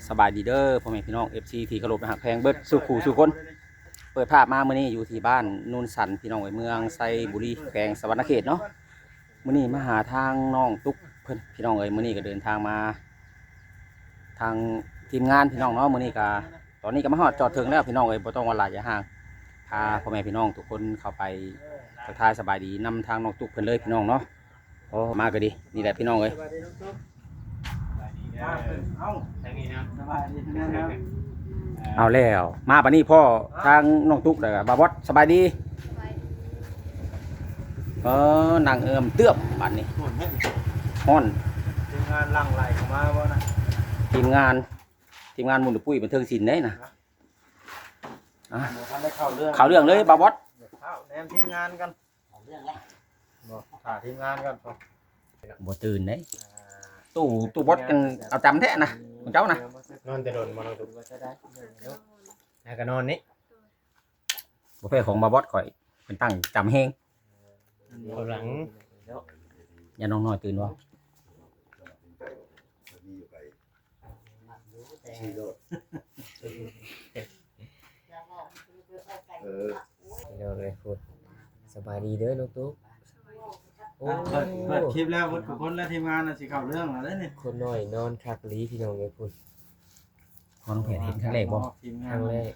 ສະບາຍດີເດີພໍ່ແມ່ພີ່ນ້ອງ ເອັຟຊີ ທີ່ເຄົາລົບຮັກແພງເບິດສູ່ຄູ່ສູ່ຄົນ. ເປີດພາບມາມື້ນີ້ຢູ່ທີ່ບ້ານໂນນສັນ ພີ່ນ້ອງເອີຍ ເມືອງໄຊບູລີ ແຂວງສະຫວັນນະເຂດເນາະ. ມື້ນີ້ມາຫາທາງນ້ອງຕຸກເພິ່ນ ພີ່ນ້ອງເອີຍ. ມື້ນີ້ກໍເດີນທາງມາ ທາງທີມງານ ພີ່ນ້ອງເນາະ. ມື້ນີ້ກໍ ຕອນນີ້ກໍມາຮອດຈອດເຖິງແລ້ວ ພີ່ນ້ອງເອີຍ. ບໍ່ຕ້ອງວ່າຫຼາຍຢ່າຫ່າງ ພາພໍ່ແມ່ພີ່ນ້ອງທຸກຄົນເຂົ້າໄປທັກທາຍສະບາຍດີນຳທາງນ້ອງຕຸກເພິ່ນເລີຍ ພີ່ນ້ອງເນາະ. ໂອ້ ມາກໍດີ ນີ້ແຫຼະພີ່ນ້ອງເອີຍ. ເອົ້າ ເອົາແລ້ວ ມາບາດນີ້ພໍ້ທາງນ້ອງຕຸກແລ້ວ ບ່າວບອດ ສະບາຍດີ. ເອີ ນັ່ງເອື້ອມເຕີບບາດນີ້ ຮ້ອນ. ທີມງານຫຼັ່ງໄຫຼເຂົ້າມາບໍ່ນະ? ທີມງານ ທີມງານໝູນປຸ້ຍບັນເທີງສິນເດ້ນະ. ອ່ະ ບໍ່ທັນໄດ້ເຂົ້າເລື່ອງ ເຂົ້າເລື່ອງເລີຍບ່າວບອດ. ເຂົ້າແນມທີມງານກັນ ເຂົ້າເລື່ອງແລ້ວ ບໍ່ ຖ້າທີມງານກ່ອນ. ບໍ່ຕື່ນເດ້ ອ່າ ຕູ້ ຕູ້ບອດຈັ່ງເອົາຈຳແທ້ນະ ຂອງເຈົ້ານະ. ນອນແຕ່ດົນບໍ່ນ້ອງຕຸກ? ຫາກໍນອນນີ້ ບໍ່ແພ້ຂອງບ່າວບອດຂ້ອຍ ເພິ່ນຕັ້ງຈຳແຮງ. ເຂົ້າຫຼັງ ຢ້ານນ້ອງນ້ອຍຕື່ນບໍ່? ພີ່ນ້ອງເອີຍ ພຸ້ນ ສະບາຍດີເດີນ້ອງຕຸກ. ໂອ້ ອ່ະ ເປີດ ເປີດຄລິບແລ້ວ ເບິດທຸກຄົນແລ້ວ ທີມງານນະຊິເຂົ້າເລື່ອງແລ້ວເດ້ນີ້. ຄົນນ້ອຍນອນຄັກອີ່ຫຼີ ພີ່ນ້ອງເອີຍ ພຸ້ນ. ພໍ່ນ້ອງແຜນເຫັນຄັ້ງແລກບໍ່? ຄັ້ງແລກ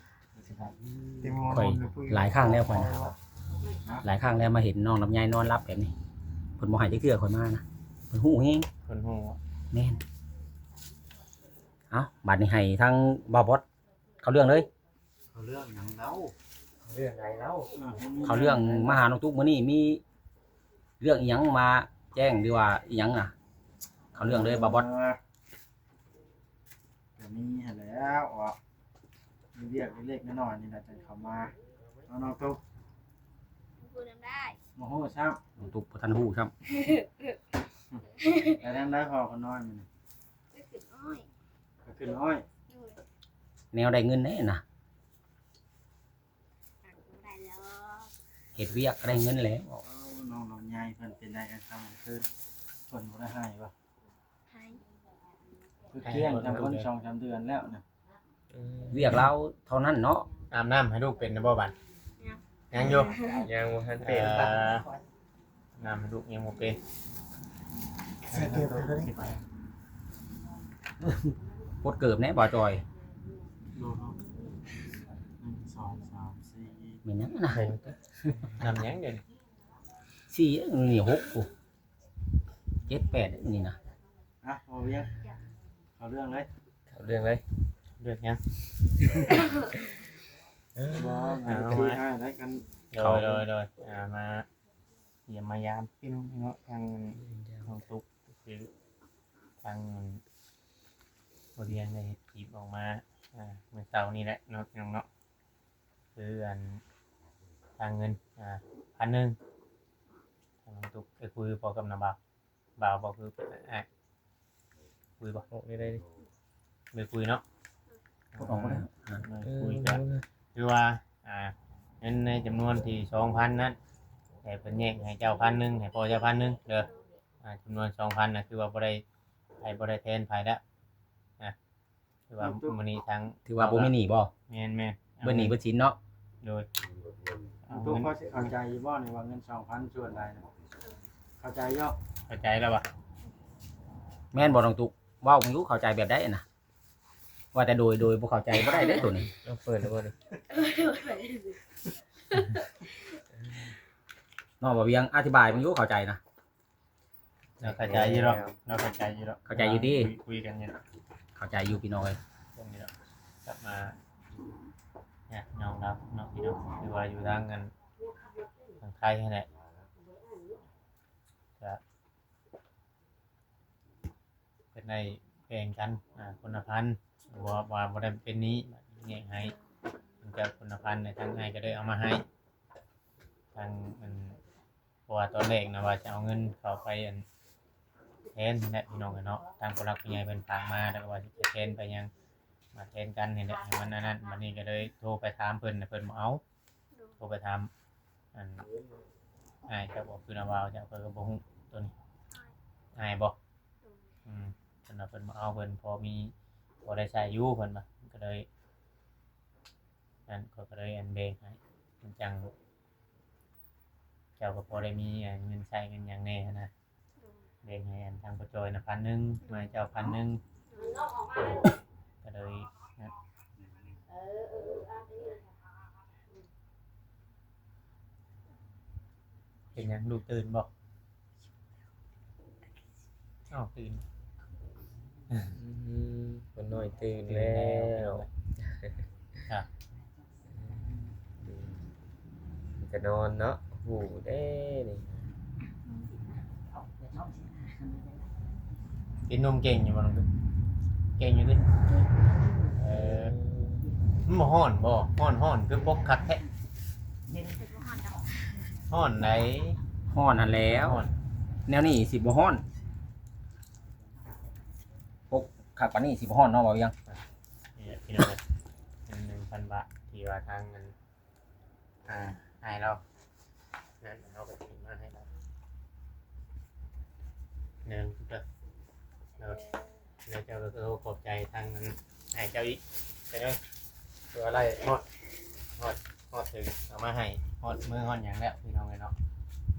ຂ້ອຍຫຼາຍຄັ້ງແລ້ວ ຂ້ອຍນະ ຫຼາຍຄັ້ງແລ້ວມາເຫັນນ້ອງລຳໄຍນອນຫຼັບແບບນີ້ ເພິ່ນບໍ່ໃຫ້ຈັກເທື່ອຂ້ອຍມານະ ເພິ່ນຮູ້ແຮງ ເພິ່ນຮູ້. ແມ່ນ ເອົ້າ ບາດນີ້ໃຫ້ທາງບ່າວບອດເຂົ້າເລື່ອງເລີຍ. ເຂົ້າເລື່ອງຫຍັງເລົ່າ? ເຂົ້າເລື່ອງໃດເລົ່າ? ເອີ ເຂົ້າເລື່ອງມາຫານ້ອງຕຸກມື້ນີ້ ມີເລື່ອງອີ່ຫຍັງມາແຈ້ງ ຫຼືວ່າອີ່ຫຍັງນະ? ເຂົ້າເລື່ອງເລີຍບ່າວບອດ. ເອີ ກໍມີຫັ້ນແຫຼ້ວ ອອກ ມີວຽກເລັກໆນ້ອຍໆນີ້ແຫຼະ ຈັ່ງເຂົ້າມາເນາະນ້ອງຕຸກ. ບໍ່ຮູ້ນຳໄດ້ ບໍ່ຮູ້ຊ້ຳ ນ້ອງຕຸກບໍ່ທັນຮູ້ຊ້ຳ. ໄປທາງໃດພໍ່ຄົນນ້ອຍມື້ນີ້? ໄປຂຶ້ນອ້ອຍ ໄປຂຶ້ນອ້ອຍ. ໂດຍ ແນວໄດ້ເງິນແດ່ນະ. ເຮັດວຽກກໍໄດ້ເງິນແລ້ວ. ເອົ້າ ນ້ອງລຳໄຍເພິ່ນເປັນໄດກາງຄ່ຳກາງຄືນ ເພິ່ນບໍ່ໄດ້ໄຫ້ບໍ່? ໄຫ້ ຄືກ້ຽງຈຳຄົນສອງສາມເດືອນແລ້ວນະ. ອືມ ວຽກລາວເທົ່ານັ້ນເນາະ. ອາບນ້ຳໃຫ້ລູກເປັນແລ້ວບໍ່ບາດ? ຍັງ ຍັງຢູ່ ຍັງບໍ່ທັນເປັນ. ເອີ ອາບນ້ຳໃຫ້ລູກຍັງບໍ່ເປັນ. ກົດເກີບແດ່ບ່າວຈ່ອຍ. ໜຶ່ງ ສອງ ສາມ ສີ່ ແມ່ນຫຍັງນະ? ນຳຫຍັງເດ? ສີ່ ນີ້ ຫົກ ເຈັດ ແປດ ນີ້ນະ. ອ່ະ ບໍ່ວຽງ ເຂົ້າເລື່ອງເລີຍ ເຂົ້າເລື່ອງເລີຍ. ເລື່ອງຫຍັງ? ບໍ່ ເອົາ ທີ່ ມາ ໃຫ້ໄດ້ກັນ. ໂດຍ ໂດຍ ໂດຍ ອ່າ ມາ ຢ້ຽມມາຢາມພີ່ນ້ອງເນາະ ທາງນ້ອງຕຸກ ກໍຄືທາງບ່າວວຽງໄດ້ເຮັດຄລິບອອກມາ ອ່າ ມື້ເຊົ້ານີ້ແຫຼະເນາະ ພີ່ນ້ອງເນາະ. ຄືອັນທາງເງິນ ອ່າ ພັນໜຶ່ງ ທາງນ້ອງຕຸກໄດ້ຄຸຍພໍກັບນ້າບ່າວ ບ່າວບໍ່ ຄືເປັນອ້າຍ ຄຸຍບໍ່? ອອກໄດ້ ໄດ້ ໄດ້ຄຸຍເນາະ ອອກມາແລ້ວ. ເອີ ໄດ້ຄຸຍ ເອີ ກໍຄືວ່າ ອ່າ ເງິນໃນຈຳນວນທີ່ສອງພັນນັ້ນ ໃຫ້ເພິ່ນແຍກໃຫ້ເຈົ້າພັນໜຶ່ງ ໃຫ້ພໍ່ເຈົ້າພັນໜຶ່ງເດີ. ອ່າ ຈຳນວນສອງພັນນະ ຄືວ່າບໍ່ໄດ້ໃຜ ບໍ່ໄດ້ແທນໃຜແລ້ວນະ. ຄືວ່າມື້ນີ້ທາງ ຖືວ່າບໍ່ມີໜີ້ບໍ່? ແມ່ນໆ ເບິດໜີ້ເບິດສິນເນາະ. ໂດຍ ນ້ອງຕຸກພໍຊິເຂົ້າໃຈຢູ່ບໍ່ນີ້ວ່າເງິນສອງພັນສ່ວນໃດນະ? ເຂົ້າໃຈຢູ່ ເຂົ້າໃຈແລ້ວຫວາ? ແມ່ນບໍ່ນ້ອງຕຸກ? ເວົ້າເບິ່ງດູ ເຂົ້າໃຈແບບໃດນະ? ວ່າແຕ່ໂດຍ ໂດຍບໍ່ເຂົ້າໃຈບໍ່ໄດ້ເດ້ໂຕນີ້. ເອົາເປີດແລ້ວບໍ່ນີ້? ນ້ອງບ່າວວຽງອະທິບາຍເບິ່ງດູ ເຂົ້າໃຈນະ? ເຮົາເຂົ້າໃຈຢູ່ດອກ ເຮົາເຂົ້າໃຈຢູ່ດອກ ເຂົ້າໃຈຢູ່ຕິ? ຄຸຍ ຄຸຍກັນຢູ່ດອກ ເຂົ້າໃຈຢູ່ພີ່ນ້ອງເອີຍ. ກັບມາຍາດນ້ອງລາວເນາະ ພີ່ນ້ອງ ຄືວ່າຢູ່ທາງອັນ ທາງໄທຫັ້ນແຫຼະ ກະເພິ່ນໄດ້ແບ່ງກັນ ອ່າ ຄົນລະພັນ ບໍ່ ວ່າບໍ່ໄດ້ເປັນໜີ້ ແຍກໃຫ້ເພິ່ນ ເຈົ້າຄົນລະພັນ ແລະທາງອ້າຍກໍໄດ້ເອົາມາໃຫ້ ທາງອັນ ເພາະວ່າຕອນແລກນະວ່າຈະເອົາເງິນເຂົ້າໄປອັນ ແທນຫັ້ນແຫຼະພີ່ນ້ອງເອີຍເນາະ. ທາງຜູ້ຫຼັກຜູ້ໃຫຍ່ເພິ່ນຝາກມາ ແລ້ວກໍວ່າຊິໄປແທນໄປຫຍັງ ມາແທນກັນນີ້ແຫຼະ ໃຫ້ມັນອັນນັ້ນ. ບັດນີ້ກໍເລີຍໂທໄປຖາມເພິ່ນ ເພິ່ນບໍ່ເອົາ. ໂທໄປຖາມອັນ ອ້າຍເຈົ້າບໍ່ ຄືນາວາວເຈົ້າ ຂ້ອຍກໍບໍ່ຮູ້ໂຕນີ້ ອ້າຍບໍ່? ອືມ ເພິ່ນວ່າເພິ່ນບໍ່ເອົາ ເພິ່ນພໍມີ ພໍໄດ້ໃຊ້ຢູ່ ເພິ່ນວ່າ ກໍເລີຍ ນັ້ນ ຂ້ອຍກໍເລີຍ ອັນ ແບ່ງໃຫ້ ມັນຈັ່ງ ເຈົ້າກໍພໍໄດ້ມີ ອັນ ເງິນໃຊ້ເງິນຫຍັງແດ່ຫັ້ນນະ. ແບ່ງໃຫ້ ອັນ ທາງພໍ່ຈ້ອຍນະ ພັນໜຶ່ງ ມາໃຫ້ເຈົ້າພັນໜຶ່ງ ກໍເລີຍ ເປັນຫຍັງ ລູກຕື່ນບໍ່? ອ້າວ ຕື່ນ ອືມ ຄົນນ້ອຍຕື່ນແລ້ວ ຕື່ນແລ້ວ ຄັບ ອືມ ມັນກໍນອນເນາະ ຮູ້ເດ້ນີ້. ກິນນົມເກັ່ງຢູ່ບໍ່ນ້ອງ? ເກັ່ງຢູ່ຕິ? ເອີ ມັນບໍ່ຮ້ອນບໍ່? ຮ້ອນ ຮ້ອນ ຄືປົກຄັກແທ້. ຮ້ອນໃດ໋? ຮ້ອນຫັ້ນແຫຼ້ວ. ຮ້ອນ ແນວນີ້ຊິບໍ່ຮ້ອນ. ປົກຄັກປານນີ້ຊິບໍ່ຮ້ອນເນາະ ເວົ້າຫຍັງ? ນີ້ແຫຼະ ພີ່ນ້ອງເອີຍ ເງິນໜຶ່ງພັນບາດ ທີ່ວ່າທາງ ອັນ ອ່າ ໃຫ້ລາວ ນັ້ນ ເຮົາກໍຊິມາໃຫ້ລາວ ເດີ ແລ້ວເຈົ້າກໍຂອບໃຈທາງ ອັນ ໃຫ້ເຈົ້າອີກ ເດີ ຄືວ່າໄລ່ຮອດ ຮອດ ຮອດເຖິງ ເອົາມາໃຫ້ ຮອດມື້ຮອດຫຍັງແລ້ວ ພີ່ນ້ອງເອີຍເນາະ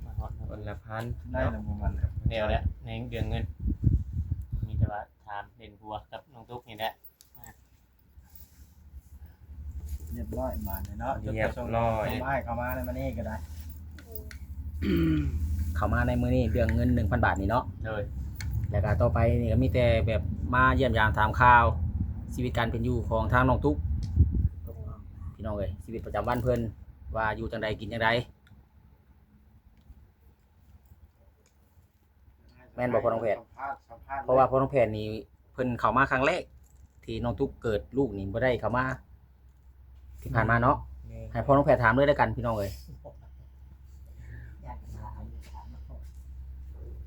ມາຮອດ ຄົນລະພັນ ໄດ້ແລ້ວບໍ່ມັນ ແລ້ວແຫຼະ ໃນເລື່ອງເງິນ ມີແຕ່ວ່າຖາມເຫຼັ້ນຫົວກັບນ້ອງຕຸກນີ້ແຫຼະ. ຮຽບຮ້ອຍບາດນີ້ເນາະ ຮຽບຮ້ອຍ ຈຸດປະສົງຂອງອ້າຍເຂົ້າມາໃນມື້ນີ້ກໍໄດ້ ເຂົ້າມາໃນມື້ນີ້ເລື່ອງເງິນໜຶ່ງພັນບາດນີ້ເນາະ ໂດຍ ແລ້ວກໍຕໍ່ໄປນີ້ກໍມີແຕ່ແບບມາຢ້ຽມຢາມຖາມຂ່າວຊີວິດການເປັນຢູ່ຂອງທາງນ້ອງຕຸກ ພີ່ນ້ອງເອີຍ ຊີວິດປະຈຳວັນເພິ່ນວ່າຢູ່ຈັ່ງໃດ ກິນຈັ່ງໃດ. ແມ່ນບໍ່ພໍ່ນ້ອງແພດ? ສຳພາດ ສຳພາດ ເພາະວ່າພໍ່ນ້ອງແພດນີ້ເພິ່ນເຂົ້າມາຄັ້ງແລກ ທີ່ນ້ອງຕຸກເກີດລູກນີ້ບໍ່ໄດ້ເຂົ້າມາ ທີ່ຜ່ານມາເນາະ ແມ່ນ ໃຫ້ພໍ່ນ້ອງແພດຖາມເລີຍລະກັນ ພີ່ນ້ອງເອີຍ.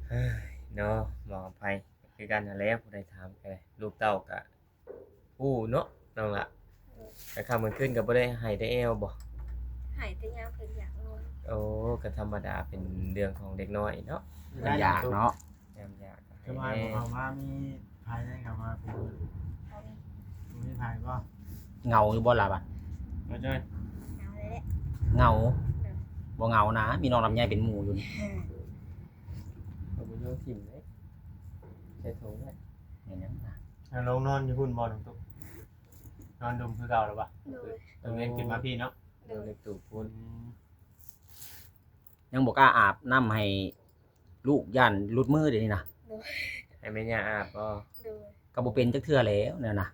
ເອີຍ ເນາະ ໝໍອຳໄພ ຄືກັນຫັ້ນແຫຼະ ຜູ້ໃດຖາມກໍໄດ້ ລູກເຕົ້າກໍ ໂອ້ ເນາະ ນ້ອງລະ ໂດຍ ກາງຄ່ຳກາງຄືນກໍບໍ່ໄດ້ໄຫ້ໄດ້ແອວບໍ່? ໄຫ້ແຕ່ຍາມເພິ່ນຢາກນອນ. ໂອ້ ກໍທຳມະດາ ເປັນເລື່ອງຂອງເດັກນ້ອຍເນາະ ເພິ່ນຢາກເນາະ ຍາມຢາກກໍໄຫ້ແດ່. ເຂົ້າມາ ມີໃຜໄດ້ເຂົ້າມາຜູ້ອື່ນ ບໍ່ມີໃຜບໍ່? ເຫງົາຢູ່ບໍ່ລະບາດ? ບໍ່ຈ້ອຍ ເຫງົາແຫຼະ ເຫງົາ ໂດຍ ບໍ່ເຫງົານະ ມີນ້ອງລຳໄຍເປັນໝູ່ຢູ່ນີ້. ເອີ ບໍ່ຍອມຖິ້ມເດ້ ໃສ່ຖົງໄວ້ ເຫັນຫຍັງນະ ແລ້ວລົງນອນຢູ່ພຸ້ນບໍ່ນ້ອງຕຸກ? ນອນດົມຄືເກົ່າແລ້ວບໍ່? ໂດຍ ກາງເວັນຂຶ້ນມາພີ້ເນາະ ໂດຍ ນອນໃນຕູ້ພຸ້ນ ອືມ ຍັງບໍ່ກ້າອາບນ້ຳໃຫ້ລູກ ຢ້ານຫຼຸດມືດຽວນີ້ນະ ໂດຍ ໃຫ້ແມ່ຍ່າອາບບໍ່? ໂດຍ ກໍບໍ່ເປັນຈັກເທື່ອແລ້ວແນວນະ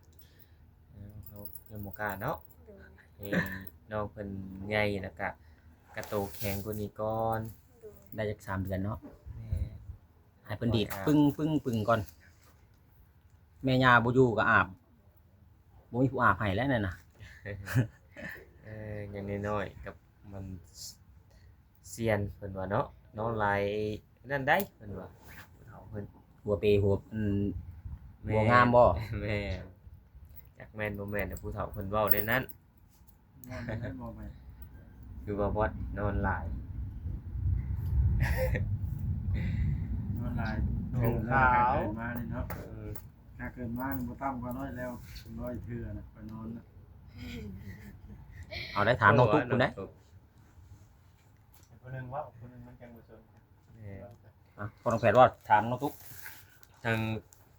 ເອີ ເຮົາຍັງບໍ່ກ້າເນາະ ໂດຍ ໃຫ້ນ້ອງເພິ່ນໃຫຍ່ ແລ້ວກະ ກະໂຕແຂງກວ່ານີ້ກ່ອນ ໂດຍ ໄດ້ຈັກສາມເດືອນເນາະ ແມ່ນ ໃຫ້ເພິ່ນດີດປຶ້ງໆໆກ່ອນ ແມ່ຍ່າບໍ່ຢູ່ກໍອາບ ບໍ່ມີຜູ້ອາບໃຫ້ແລ້ວນັ້ນນະ ເອີ ຢ່າງນ້ອຍໆກໍມັນຊຽນ ເພິ່ນວ່າເນາະ ນອນຫຼາຍນັ້ນໄດ໋ ເພິ່ນວ່າ ຜູ້ເຖົ້າເພິ່ນ ຫົວເປ ຫົວ ອັນ ແມ່ນ ຫົວງາມບໍ່? ແມ່ນ ຈັກແມ່ນບໍ່ແມ່ນ ແຕ່ຜູ້ເຖົ້າເພິ່ນເວົ້າແນວນັ້ນ ນອນໄດ້ບໍ່ແມ່? ຄືວ່າບອດນອນຫຼາຍ ນອນຫຼາຍ ໂດຍ ຂາວ ເກີດມານີ້ເນາະ ເອີ ຖ້າເກີດມາບໍ່ຕ່ຳກວ່າຮ້ອຍແລ້ວ ຮ້ອຍເທື່ອນະ ໄປນອນນະ ເອົາໄດ້ຖາມນ້ອງຕຸກພຸ້ນເດ້ ຜູ້ໜຶ່ງເວົ້າ ຜູ້ໜຶ່ງມັນຈັ່ງບໍ່ສົນ ແມ່ນ ອ່ະ ພໍ່ນ້ອງແພດເວົ້າ ຖາມນ້ອງຕຸກ ທາງ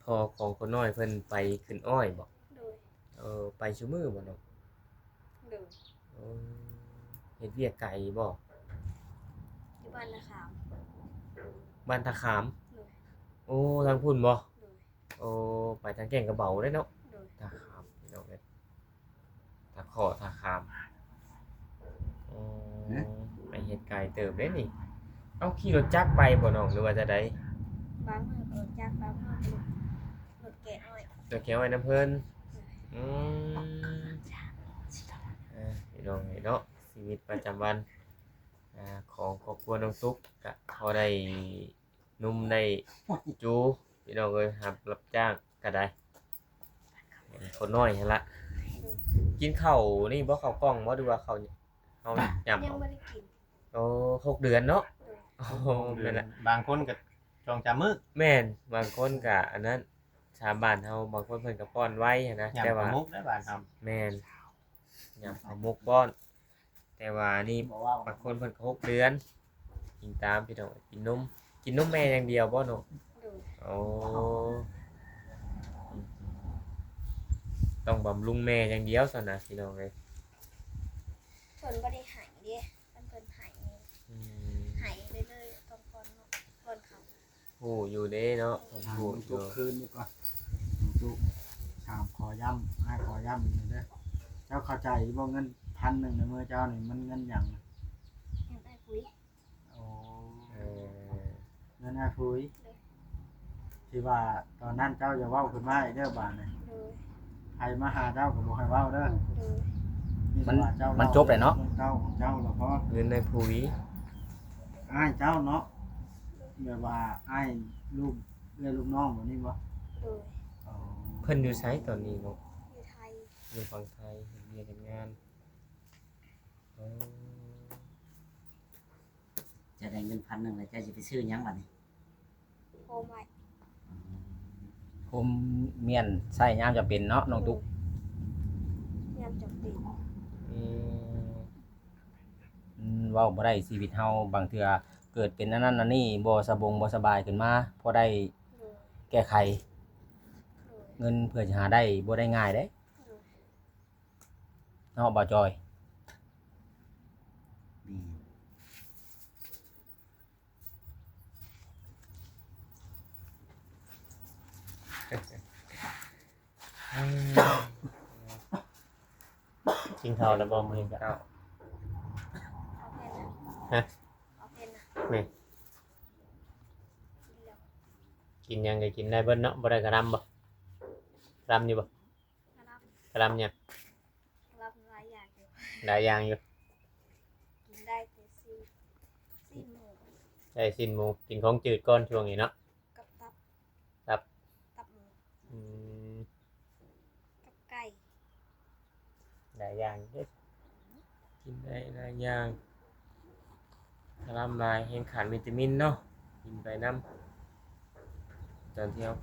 ພໍ່ຂອງຄົນນ້ອຍເພິ່ນໄປຂຶ້ນອ້ອຍບໍ່? ໂດຍ ເອີ ໄປຊຸມື້ບໍ່ນ້ອງ? ໂດຍ ໂອ້ ເຮັດວຽກໄກບໍ່? ຢູ່ບ້ານທ່າຂາມ ບ້ານທ່າຂາມ ໂດຍ ໂອ້ ທາງພຸ້ນບໍ່? ໂດຍ ໂອ້ ໄປທາງແກ້ງກະເບົາເດ້ເນາະ ໂດຍ ທ່າຂາມ ພີ່ນ້ອງເອີຍ ທ່າຂໍ ທ່າຂາມ ໂອ້ ໄປເຮັດໄກເຕີບເດ້ນີ້ ເອົ້າ ຂີ່ລົດຈັກໄປບໍ່ນ້ອງ ຫຼືວ່າຈັ່ງໃດ? ບາງມື້ກໍລົດຈັກ ບາງມື້ກໍລົດແກະອ້ອຍ ລົດແກະອ້ອຍນຳເພິ່ນ ໂດຍ ອືມ ເອີ ພີ່ນ້ອງເອີຍເນາະ ຊີວິດປະຈຳວັນ ອ່າ ຂອງຄອບຄົວນ້ອງຕຸກ ກະພໍໄດ້ ໜຸ່ມໄດ້ຈູ ພີ່ນ້ອງເອີຍ ຮັບ ຮັບຈ້າງກໍໄດ້ ເປັນຄົນນ້ອຍຫັ້ນລະ ກິນເຂົ້ານີ້ບໍ່? ເຂົ້າກ່ອງບໍ່ ຫຼືວ່າເຂົ້າ ເຮົາຫຍັບເອົາ? ຍັງບໍ່ໄດ້ກິນ ໂອ້ ຫົກເດືອນເນາະ ໂອ້ ແມ່ນລະ ບາງຄົນກໍສອງສາມມື້ ແມ່ນ ບາງຄົນກໍອັນນັ້ນ ສາມບ້ານເຮົາ ບາງຄົນເພິ່ນກໍປ້ອນໄວຫັ້ນນະ ຍາມ ແຕ່ວ່າ ປາໝົກໄດ້ບ້ານເຮົາ ແມ່ນ ຍາມປາໝົກປ້ອນ ແຕ່ວ່ານີ້ ບໍ່ເວົ້າ ບາງຄົນເພິ່ນກໍຫົກເດືອນ ອີງຕາມພີ່ນ້ອງ ກິນນົມ ກິນນົມແມ່ຢ່າງດຽວບໍ່ນ້ອງ? ໂດຍ ໂອ້ ຕ້ອງບຳລຸງແມ່ຢ່າງດຽວຊັ້ນນະພີ່ນ້ອງເອີຍ. ເພິ່ນບໍ່ໄດ້ໃຫ້ເດ້ ຄັນເພິ່ນໃຫ້ນີ້ ອືມ ໃຫ້ໄປເລີຍ ຕ້ອງປ້ອນເນາະ ປ້ອນເຂົ້າ. ຮູ້ຢູ່ເດ້ເນາະ ເອີ ເພິ່ນຮູ້ຢູ່ ທຸກຄືນນີ້ກ່ອນ ທຸກ ຖາມຂໍຢ້ຳ ອ້າຍຂໍຢ້ຳອີກເດີ ເຈົ້າເຂົ້າໃຈຢູ່ບໍ່? ເງິນພັນໜຶ່ງໃນມືເຈົ້ານີ້ ມັນເງິນຫຍັງ? ເງິນອ້າຍປຸຍ. ໂອ້ ເອີ ເງິນອ້າຍປຸຍ ໂດຍ ທີ່ວ່າຕອນນັ້ນເຈົ້າຢ່າເວົ້າຂຶ້ນມາອີກເດີບາດນີ້ ໂດຍ ໃຜມາຫາເຈົ້າກໍບໍ່ໃຫ້ເວົ້າເດີ ໂດຍ ມີແຕ່ວ່າເຈົ້າ ມັນຈົບແລ້ວເນາະ ເລື່ອງເກົ່າຂອງເຈົ້າລະພໍ ເງິນອ້າຍປຸຍ ອ້າຍເຈົ້າເນາະ ແບບວ່າອ້າຍລູກເອື້ອຍລູກນ້ອງແບບນີ້ບໍ່? ໂດຍ ອໍ ເພິ່ນຢູ່ໃສຕອນນີ້ເນາະ? ຢູ່ໄທ ຢູ່ຝັ່ງໄທ ເຮັດວຽກເຮັດງານ ອໍ ເຈົ້າໄດ້ເງິນພັນໜຶ່ງແລ້ວ ເຈົ້າຊິໄປຊື້ຫຍັງບາດນີ້? ໂຮມໄວ້ ໂຮມມ້ຽນໃຊ້ຍາມຈຳເປັນເນາະ ນ້ອງຕຸກ ໂດຍ ຍາມຈຳເປັນ ອືມ ອືມ ເວົ້າບໍ່ໄດ້ ຊີວິດເຮົາບາງເທື່ອເກີດເປັນອັນນັ້ນອັນນີ້ ບໍ່ສະບົງບໍ່ສະບາຍຂຶ້ນມາ ພໍໄດ້ ໂດຍ ແກ້ໄຂ ໂດຍ ເງິນເພື່ອຈະຫາໄດ້ບໍ່ໄດ້ງ່າຍເດ້ ໂດຍ ເນາະ ບ່າວຈອຍ? ແມ່ນ ກິນເຂົ້າແລ້ວບໍ່ມື້ນີ້? ເຂົ້າ ເອົາເພັນນະ ຮະ? ເອົາເພັນນະ ແມ່ນ ກິນແລ້ວ ກິນຫຍັງກໍກິນໄດ້ເບິດເນາະ ບໍ່ໄດ້ກະລຳບໍ່? ກະລຳຢູ່ບໍ່? ກະລຳ ກະລຳຫຍັງ? ກະລຳຫຼາຍຢ່າງຢູ່ ຫຼາຍຢ່າງຢູ່ ກິນໄດ້ແຕ່ຊີ້ນ ຊີ້ນໝູ ໄດ້ຊີ້ນໝູ ກິນຂອງຈືດກ່ອນຊ່ວງນີ້ເນາະ ກັບຕັບ ຕັບ ຕັບໝູ ອືມ ກັບໄກ່ ຫຼາຍຢ່າງເດ້ ກິນໄດ້ຫຼາຍຢ່າງ ກະລຳຫຼາຍແຮງຂາດວິຕາມິນເນາະ ກິນໄປນຳ ຕອນທີ່ເຮົາ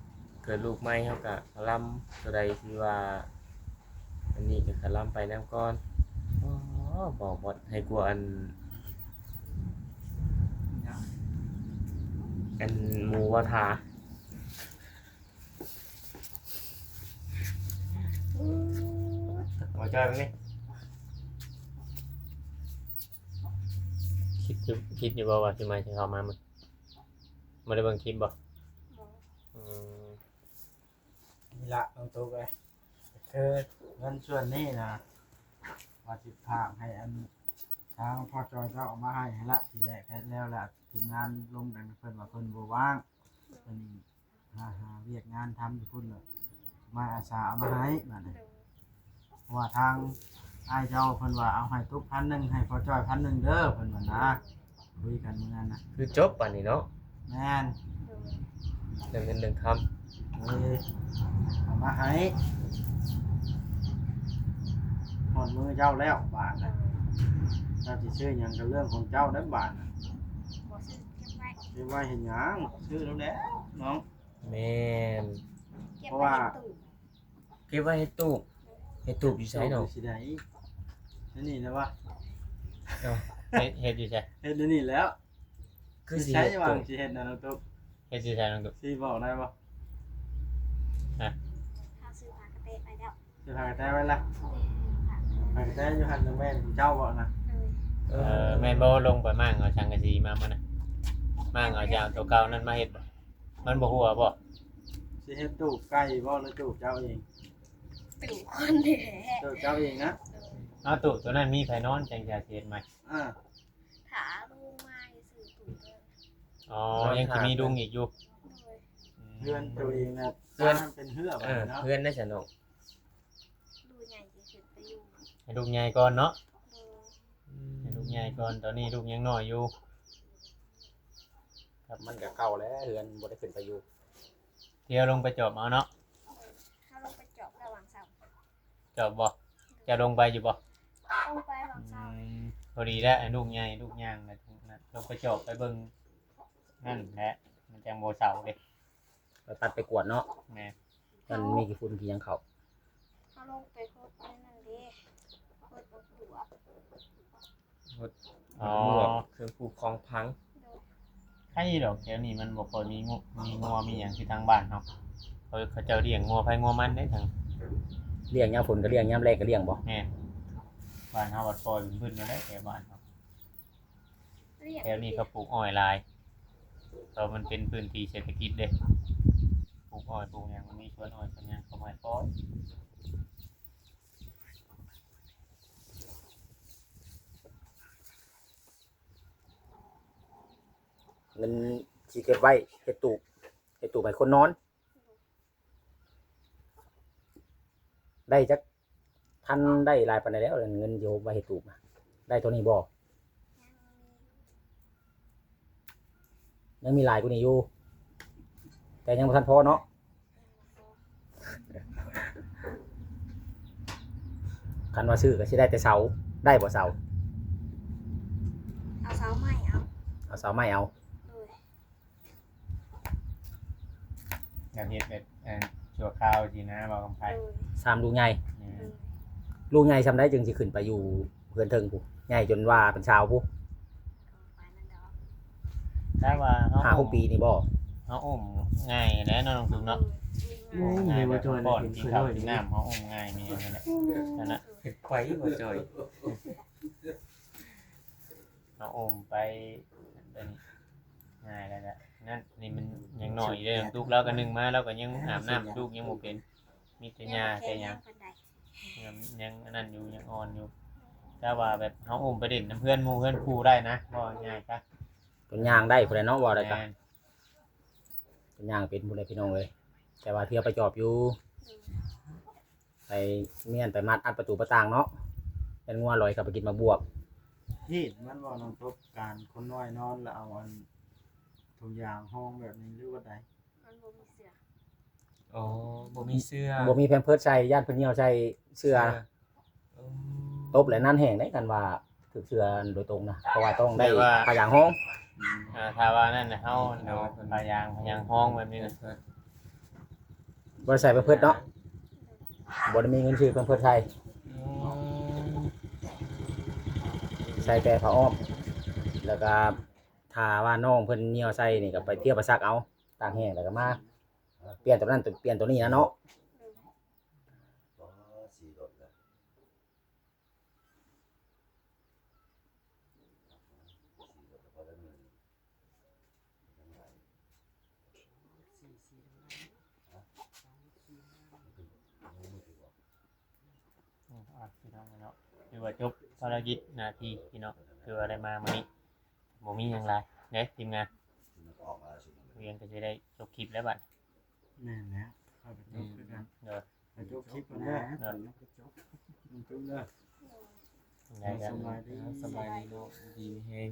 ເກີດລູກໃໝ່ ເຮົາກະກະລຳ ໂຕໃດທີ່ວ່າອັນນີ້ກະກະລຳໄປນຳກ່ອນ. ອໍ ບໍ່ ບໍ່ ໃຫ້ກວ່າອັນ ອັນໝູວ່າທາ ບໍ່ຈ່ອຍເບິ່ງນີ້ ຄິດຢູ່ ຄິດຢູ່ບໍ່ວ່າຊິມາ ຊິເຂົ້າມາມື້ ບໍ່ໄດ້ເບິ່ງຄລິບບໍ່? ບໍ່ ອືມ ນີ້ລະນ້ອງຕຸກເອີຍ ຄືເງິນສ່ວນນີ້ນະ ວ່າຊິຝາກໃຫ້ອັນ ທາງພໍ່ຈອຍເຈົ້າເອົາມາໃຫ້ຫັ້ນລະ ທີແລກແລ້ວລະ ທີມງານລົມກັນ ເພິ່ນວ່າເພິ່ນບໍ່ວ່າງ ເພິ່ນຫາ ຫາວຽກງານທຳຢູ່ພຸ້ນລະ ມາອາສາເອົາມາໃຫ້ບາດນີ້ ໂດຍ ເພາະວ່າທາງອ້າຍເຈົ້າເພິ່ນວ່າເອົາໃຫ້ຕຸກພັນໜຶ່ງ ໃຫ້ພໍ່ຈ້ອຍພັນໜຶ່ງເດີ ເພິ່ນວ່ານະ ຄຸຍກັນມື້ນັ້ນນະ ຄືຈົບບາດນີ້ເນາະ. ແມ່ນ ໂດຍ ເລື່ອງເງິນເລື່ອງຄຳ ເອີ ເອົາມາໃຫ້ ຮອດມື້ເຈົ້າແລ້ວບາດນະ ເຈົ້າຊິຊື້ຫຍັງກໍເລື່ອງຂອງເຈົ້າເດີບາດນະ ບໍ່ຊື້ເກັບໄວ້ ເກັບໄວ້ເຮັດຫຍັງ? ຊື້ໂລດແລ້ວນ້ອງ. ແມ່ນ ເກັບໄວ້ເຮັດຕູ້ ເກັບໄວ້ເຮັດຕູ້ ເຮັດຕູບຢູ່ໃສເນາະ? ເຮັດຕູບຢູ່ໃສ? ແນວນີ້ນະວະ ເນາະ ເຮັດ ເຮັດຢູ່ໃສ? ເຮັດແນວນີ້ແລ້ວ ຄືຊິເຮັດ ຢູ່ໃສຫວ່າງຊິເຮັດນະນ້ອງຕຸກ? ເຮັດຢູ່ໃສນ້ອງຕຸກ? ຊິບອກໄດ້ບໍ່? ຮະ? ເຮົາຊື້ຜ້າກະແຕໄປແລ້ວ ຊື້ຜ້າກະແຕໄວ້ລະ? ແມ່ນ ຜ້າກະແຕຢູ່ຫັ້ນນະ ແມ່ນຂອງເຈົ້າບໍ່ນະ? ໂດຍ ເອີ ເອີ ແມ່ນບໍ່? ລົງໄປມ້າງເອົາສັງກະສີມາມື້ນັ້ນ ມ້າງເອົາຈາກໂຕເກົ່ານັ້ນມາເຮັດບໍ່? ມັນບໍ່ຮົ່ວບໍ່? ຊິເຮັດຕູບໄກ່ບໍ່ ຫຼືຕູບເຈົ້າເອງ? ຕູບຄົນນີ້ແຫຼະ ຕູບເຈົ້າເອງນະ? ໂດຍ ເອົາ ຕູບໂຕນັ້ນມີໃຜນອນ ຈັ່ງຈະເຮັດໃໝ່? ອ່າ ຖ້າລຸງມາຊິຊື້ຕູບໂຕນັ້ນ ອໍ ຍັງຊິມີລຸງອີກຢູ່ ໂດຍ ອືມ ເຮືອນໂຕເອງນະ ເຮືອນ ເຮືອນເປັນເຮືອບາດນີ້ເນາະ ເອີ ເຮືອນໄດ້ຊັ້ນເນາະ ລູກໃຫຍ່ຊິຂຶ້ນໄປຢູ່ ໃຫ້ລູກໃຫຍ່ກ່ອນເນາະ ໂດຍ ອືມ ໃຫ້ລູກໃຫຍ່ກ່ອນ ຕອນນີ້ລູກຍັງນ້ອຍຢູ່ ມັນກໍເກົ່າແລ້ວ ເຮືອນບໍ່ໄດ້ຂຶ້ນໄປຢູ່ ດຽວລົງໄປຈອບເອົາເນາະ ໂດຍ ເຮົາລົງໄປຈອບລະຫວ່າງເຊົ້າ ຈອບບໍ່? ເຈົ້າລົງໄປຢູ່ບໍ່? ລົງໄປຫວ່າງເຊົ້າ ອືມ ພໍດີແລ້ວ ໃຫ້ລູກໃຫຍ່ ລູກຍ່າງ ແລ້ວລົງໄປຈອບໄປເບິ່ງ ນັ້ນແຫຼະ ມັນຈັ່ງບໍ່ເຊົາເດ້ ໄປປັດໄປກວດເນາະ ແມ່ນ ມັນມີຂີ້ຝຸ່ນຂີ້ຫຍັງເຂົ້າ ເຮົາລົງໄປຫົດໃນນັ້ນເດ້ ຫົດບັກບວບ ຫົດ ອໍ ໝວກ ເຄື່ອງປູກຂອງພັງ ໂດຍ ໄຄດອກ ແຖວນີ້ມັນບໍ່ຄ່ອຍມີງົວ ມີງົວມີຫຍັງຄືທາງບ້ານເຮົາ ເຂົາ ເຂົາເຈົ້າລ້ຽງງົວໃຜງົວມັນເດ້ທາງ ລ້ຽງຍາມຝົນກໍລ້ຽງ ຍາມແລ້ງກໍລ້ຽງບໍ່? ແມ່ນ ບ້ານເຮົາບັດປ່ອຍບຶ້ນໆ ແລ້ວແຫຼະ ແຖວບ້ານເຮົາ. ແຖວນີ້ເຂົາປູກອ້ອຍຫຼາຍ ເພາະມັນເປັນພື້ນທີ່ເສດຖະກິດເດ້ ປູກອ້ອຍ ປູກຫຍັງ ມັນມີສວນອ້ອຍສວນຫຍັງ ເຂົາໃຫ້ປ່ອຍ ເງິນທີ່ເກັບໄວ້ ເຮັດຕູບ ເຮັດຕູບໃຫ້ຄົນນອນ ໄດ້ຈັກພັນ ໄດ້ຫຼາຍປານໃດແລ້ວ ເງິນທີ່ຫົບໄວ້ເຮັດຕູບນະ ໄດ້ເທົ່ານີ້ບໍ່? ຍັງມີຫຼາຍກວ່ານີ້ຢູ່ ແຕ່ຍັງບໍ່ທັນພໍເນາະ ຄັນວ່າຊື້ກໍຊິໄດ້ແຕ່ເສົາ ໄດ້ບໍ່ເສົາ? ເອົາເສົາໄມ້ເອົາ ເອົາເສົາໄມ້ເອົາ ໂດຍ. ຢາກເຮັດແບບ ເອີ ຊົ່ວຄາວຊີ້ນະ ເວົ້າກັບໃຜ ໂດຍ ສາມລູກໃຫຍ່ ແມ່ນ ໂດຍ ລູກໃຫຍ່ຊ່ຳໃດຈຶ່ງຊິຂຶ້ນໄປຢູ່ເຮືອນເທິງພຸ້ນ ໃຫຍ່ຈົນວ່າເປັນສາວພຸ້ນ ປານນັ້ນດອກ ແຕ່ວ່າເຮົາ ຫ້າຫົກປີນີ້ບໍ່? ເຮົາອຸ້ມງ່າຍແຫຼະເນາະ ນ້ອງຕຸກເນາະ ໂດຍ ໂອ້ ງ່າຍ ງ່າຍ ແບບປ້ອນກິນເຂົ້າກິນນ້ຳ ເຮົາອຸ້ມງ່າຍ ມີຫຍັງຫັ້ນແຫຼະ ນັ້ນນະ ເຮັດໄປບໍ່ຈ່ອຍ. ເຮົາອຸ້ມໄປ ອັນນີ້ງ່າຍແລ້ວກະ ນັ້ນ ນີ້ມັນຍັງນ້ອຍຢູ່ເດ້ ຕຸກລາວກະໜຶ່ງມາ ລາວກະຍັງອາບນ້ຳລູກຍັງບໍ່ເປັນ ມີແຕ່ຫຍ້າແຕ່ຫຍັງ ຍັງ ຍັງອັນນັ້ນຢູ່ ຍັງອ່ອນຢູ່ ແຕ່ວ່າແບບເຮົາອຸ້ມໄປຫຼິ້ນນຳເພື່ອນໝູ່ເພື່ອນຄູ່ໄດ້ນະ ເວົ້າງ່າຍໆ ກະ ເພິ່ນຍ່າງໄດ້ພຸ້ນແຫຼະເນາະ ເວົ້າໄດ້ກະ ແມ່ນ ເພິ່ນຍ່າງເປັນພຸ້ນແຫຼະ ພີ່ນ້ອງເອີຍ ແຕ່ວ່າເທື່ອໄປຈອບຢູ່ ໄປມ້ຽນໄປມັດອັດປະຕູປະຕ່າງເນາະ ຢ້ານງົວລອຍເຂົ້າໄປກິນໝາກບວບ ເຫັນມັນເວົ້ານຳ ປະສົບການຄົນນ້ອຍນອນແລ້ວເອົາອັນຖົງຢາງຮອງແບບນີ້ ຫຼືວ່າໃດ? ມັນບໍ່ມີເສື້ອ ອໍ ບໍ່ມີເສື້ອ ບໍ່ມີແພມເພີດໃສ່ ຢ້ານເພິ່ນຍ່ຽວໃສ່ເສື້ອ ເສື້ອ ອືມ ຕົບແລ້ວນັ້ນແຮງເດ້ ຄັນວ່າຖືກເສື້ອໂດຍຕົງນະ ເພາະວ່າຕ້ອງໄດ້ ແຕ່ວ່າ ຜ້າຢາງຮອງ ອືມ ອ່າ ຖ້າວ່ານັ້ນນະ ເຮົາເອົາຜ້າຢາງ ຜ້າຢາງຮອງແບບນີ້ນະ ບໍ່ໄດ້ໃສ່ແພມເພີດເນາະ ບໍ່ໄດ້ມີເງິນຊື້ແພມເພີດໃສ່ ອືມ ໃສ່ແຕ່ຜ້າອ້ອມ ແລ້ວກະຖ້າວ່ານ້ອງເພິ່ນຍ່ຽວໃສ່ນີ້ ກະໄປທຽວໄປຊັກເອົາ ຕາກແຫ້ງ ແລ້ວກະມາປ່ຽນໂຕນັ້ນ ປ່ຽນໂຕນີ້ນະເນາະ. ອືມ ອ່ະ ພີ່ນ້ອງເນາະ ຖືວ່າຈົບພາລະກິດໜ້າທີ່ພີ່ນ້ອງ ຖືວ່າໄດ້ມາມື້ນີ້ ບໍ່ມີຫຍັງຫຼາຍເດ້ທີມງານ ວຽງກໍຊິໄດ້ຈົບຄລິບແລ້ວບັດ ແມ່ນແລ້ວ ຂ້ອຍກໍຈົບຄືກັນ ໂດຍ ໄປຈົບຄລິບກ່ອນເດີ ໂດຍ ຈົບເດີ ໄດ້ແລ້ວ ສະບາຍດີ ສະບາຍດີເນາະ ຢູ່ດີມີແຮງ.